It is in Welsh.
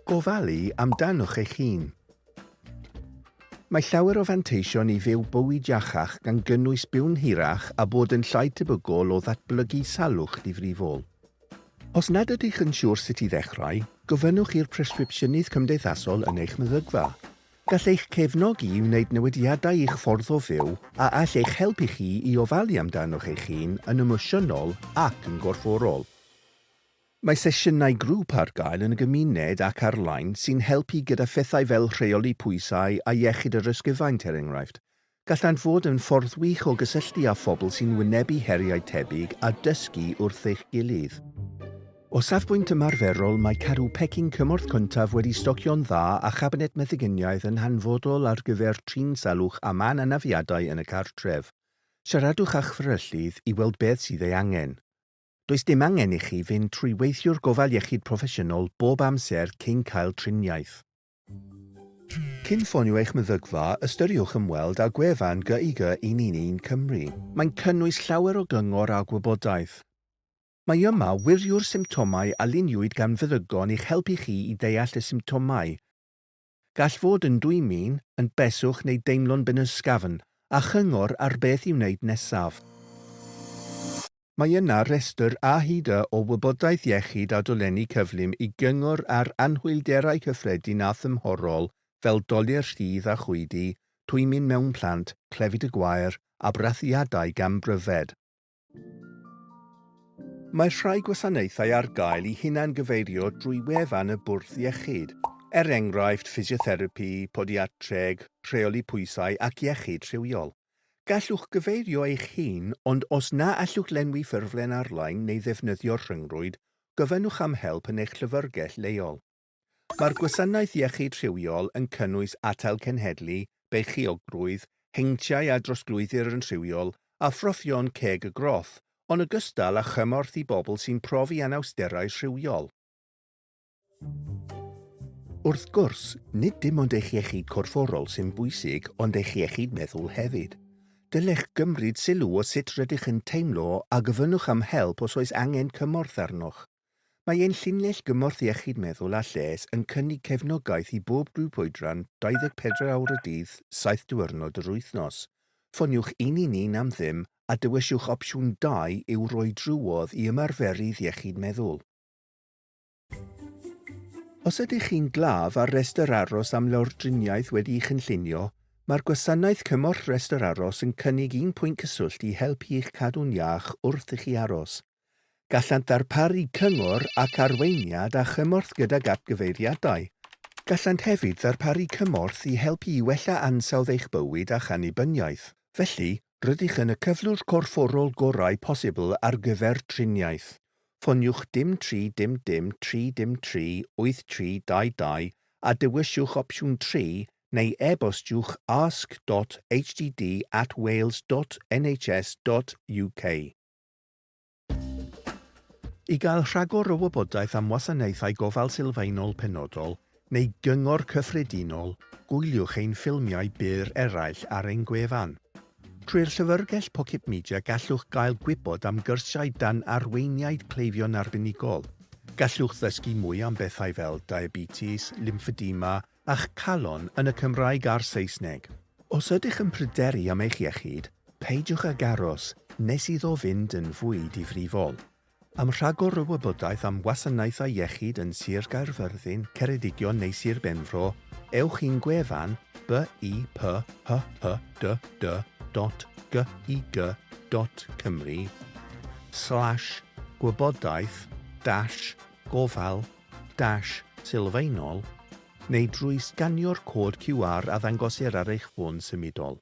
Gofalu amdanoch eich hun. Mae llawer o fanteision i fyw bywyd iachach gan gynnwys byw'n hirach a bod yn llai tebygol o ddatblygu salwch difrifol. Os nad ydych yn siŵr sut i ddechrau, gofynnwch i'r presgripsiynydd cymdeithasol yn eich meddygfa. Gall eich cefnogi i wneud newidiadau i'ch ffordd o fyw a all eich helpu chi i ofalu amdanoch eich hun yn emosiynol ac yn gorfforol. Mae sesiynau grŵp ar gael yn y gymuned ac ar-lein sy'n helpu gyda phethau fel rheoli pwysau a iechyd yr ysgyfaint, er enghraifft. Gallant fod yn ffordd wych o gysylltu â phobl sy'n wynebu heriau tebyg a dysgu wrth eich gilydd. O safbwynt ymarferol, mae cadw pecyn cymorth cyntaf wedi stocio'n dda a chabinet meddyginiaeth yn hanfodol ar gyfer trin salwch a mân anafiadau yn y cartref. Siaradwch â'ch fferyllydd i weld beth sydd ei angen. Does dim angen i chi fynd trwy weithiwr gofal iechyd proffesiynol bob amser cyn cael triniaeth. Cyn ffonio eich meddygfa, ystyriwch ymweld â gwefan GIG 111 Cymru. Mae'n cynnwys llawer o gyngor a gwybodaeth. Mae yma wiriwr symptomau a luniwyd gan feddygon i'ch helpu chi i ddeall y symptomau. Gall fod yn dwymyn, yn beswch neu deimlo'n benysgafn, a chyngor ar beth i'w wneud nesaf. Mae yna restr a hyd y o wybodaeth iechyd a dolenni cyflym i gyngor ar anhwylderau cyffredin a thymhorol fel dolur rhydd a chwydu, twymyn mewn plant, clefyd y gwair, a brathiadau gan bryfed. Mae rhai gwasanaethau ar gael i hunangyfeirio drwy wefan y Bwrdd Iechyd, er enghraifft ffisiotherapi, podiatreg, rheoli pwysau ac iechyd rhywiol. Gallwch gyfeirio eich hun, ond os na allwch lenwi ffurflen ar-lein neu ddefnyddio'r rhyngrwyd, gofynnwch am help yn eich llyfrgell leol. Mae'r gwasanaeth iechyd rhywiol yn cynnwys atal cenhedlu, beichiogrwydd, heintiau a drosglwyddir yn rhywiol, a phrofion ceg y groth, yn ogystal â chymorth i bobl sy'n profi anawsterau rhywiol. Wrth gwrs, nid dim ond eich iechyd corfforol sy'n bwysig ond eich iechyd meddwl hefyd. Dylech gymryd sylw o sut rydych yn teimlo a gofynnwch am help os oes angen cymorth arnoch. Mae ein llinell gymorth iechyd meddwl a lles yn cynnig cefnogaeth i bob grŵp oedran 24 awr y dydd, 7 diwrnod yr wythnos. Ffoniwch 111 am ddim a dewiswch opsiwn 2 i'w roi drwodd i ymarferydd iechyd meddwl. Os ydych chi'n glaf ar restr aros am lawrdriniaeth wedi'i chynllunio, mae'r gwasanaeth cymorth rhestr aros yn cynnig un pwynt cyswllt i helpu i'ch cadw'n iach wrth i chi aros. Gallant ddarparu cyngor ac arweiniad a chymorth gydag atgyfeiriadau. Gallant hefyd ddarparu cymorth i helpu i wella ansawdd eich bywyd a'ch annibyniaeth. Felly, rydych yn y cyflwr corfforol gorau posibl ar gyfer triniaeth. Ffoniwch dim 3 dim dim 3 dim 3 8 3 2 2 a dewiswch opsiwn 3 neu e-bostiwch ask dot hdd at wales dot nhs dot uk. I gael rhagor o wybodaeth am wasanaethau gofal sylfaenol penodol neu gyngor cyffredinol, gwyliwch ein ffilmiau byr eraill ar ein gwefan. Trwy'r Llyfrgell Pocket Media gallwch gael gwybod am gyrsiau dan arweiniaid cleifion arbenigol. Gallwch ddysgu mwy am bethau fel diabetes, lymffedema a'ch calon yn y Cymraeg a'r Saesneg. Os ydych yn pryderu am eich iechyd, peidiwch ag aros nes iddo fynd yn fwy difrifol. Am rhagor o wybodaeth am wasanaethau iechyd yn Sir Gaerfyrddin, Ceredigion neu Sir Benfro, ewch i'n gwefan biphyhdd dot gig dot cymru slash gwybodaeth dash gofal dash sylfaenol neu drwy sganio'r cod QR a ddangosir ar eich ffôn symudol.